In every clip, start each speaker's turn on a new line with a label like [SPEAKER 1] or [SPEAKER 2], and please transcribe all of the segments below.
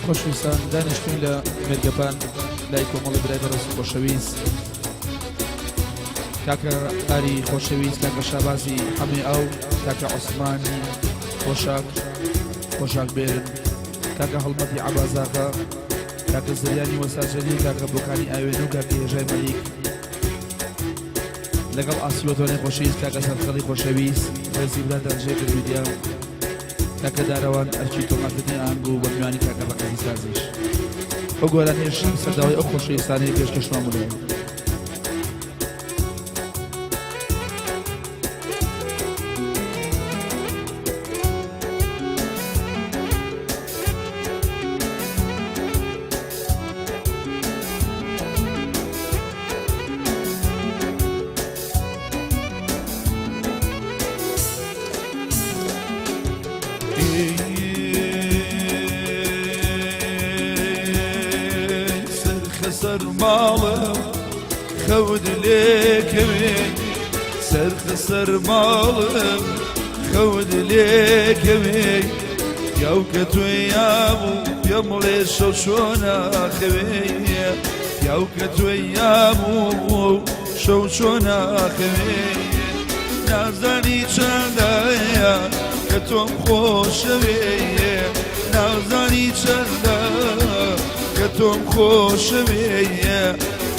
[SPEAKER 1] خۆشویستان دانیشتوین لە مێرگەپان لای کۆمەڵی برای بەڕێز و خۆشەویست کاکە ئاری خۆشەویست کاکە شابازی حەمێ ئاو کاکە عوسمانی خۆشاک خۆشاک بێرن کاکە هەڵمەتی عەبازاغا کاکە زریانی وەساجەلی کاکە بۆکانی ئاوێن و کاکە هێژای مەلیک لەگەڵ ئاسیوەتۆنی خۆشەویست کاکە سەرخەڵی خۆشەویست ڕێزی برادان جێگر میدیا کاکە دارەوان ئەرکی تۆمارکردنی ئاهەنگ و بە میوانی کاکە ڕەقەزی سازیش ئەو گۆرانیەش سەرداوای ئەو خۆشەویستانەی پێشکەشمان بوو.
[SPEAKER 2] سەرخە سەر ماڵم خەوت لێکەوێ سەرخە سەر ماڵم خەوت لێکەوێ پیاو کە توێیابوو پێم بڵێ شەو چۆنە خەوێ پیاو کە توێیابوو شەو چۆنە خەوێ نازانی چەندایە کە تۆم خۆشەوێ نازانی چەندە کە تۆم خۆشەوێ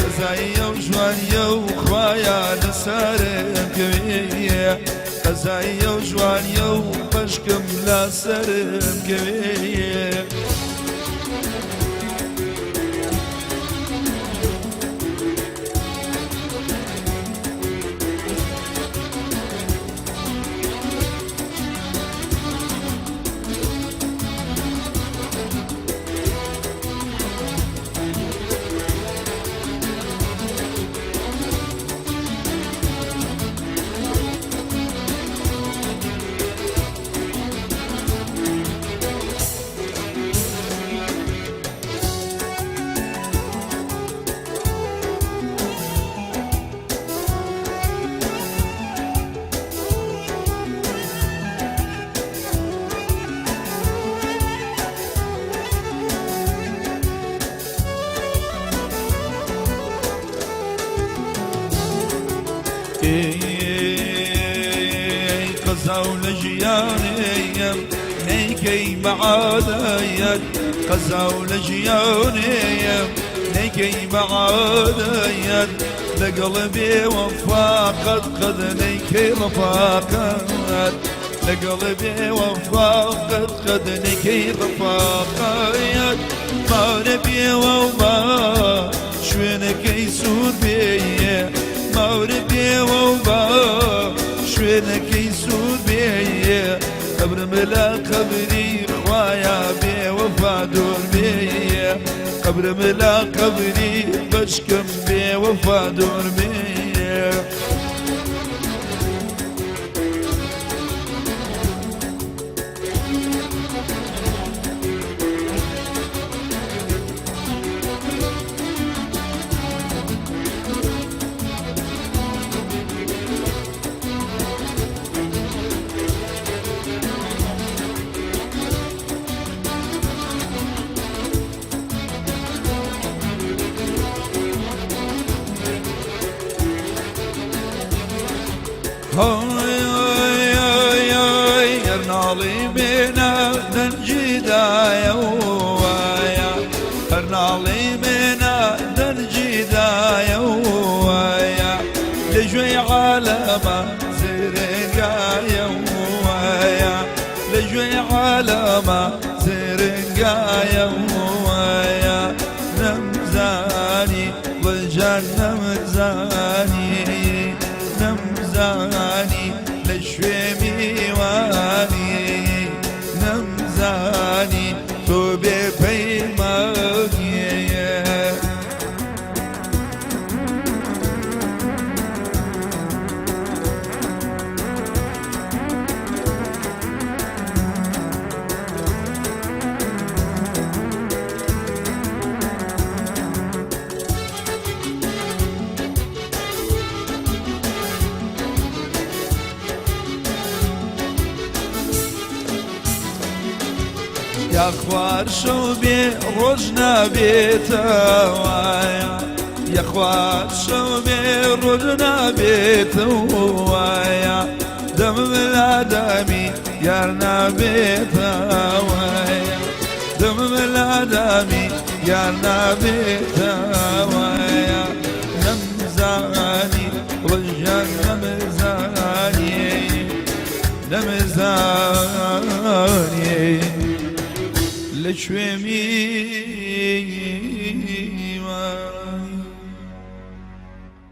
[SPEAKER 2] قەزاییە و جوانیە و خوایە لەسەرم کەوێ قەزاییە و جوانیە و بەشکم لەسەرم کەوێ. قەزاو لە ژیانێم نەیکەی بەعادەیەت قەزاو لە ژیانێم نەیکەی بەعادەیەت لەگەڵ بێ وەفا قەت قەت نەیکەی ڕەفاقەت لەگەڵ بێ وەفا قەت قەت نەیکەی ڕەفاقەت ماورە بێوە و با شوێنەکەی سوور بێیە ماورە بێوە و با شوێنەکەی سوور بێیە قەبرم لە قەبری خوایە بێ وەفا دوور بێیە قەبرم لە قەبری بەشکم بێ وەفا دوور بێیە. هەرناڵی بێنە دەنجیدایەوەیە هەرناڵی بێنە دەنجیدایەوەیە لە گوێی عالەمە زرنگایەوەیە لە گوێی عالەمە زرنگایەوەیە نەمزانی ڵجان نەمزانی نەمزانی لە شوێ میوانی نەمزانی تۆ بێ پەیمانیە. یاخوار شەو بێ ڕۆژ نابێتەوە، یاخوار شەو بێ ڕۆژ نابێتەوە، دەمم لادامی یار نابێتەوە، دەمم لادامی یار نابێتەوە. نەمزانی ڕژان، نەمزانی، نەمزانی لەکوێ میوانی.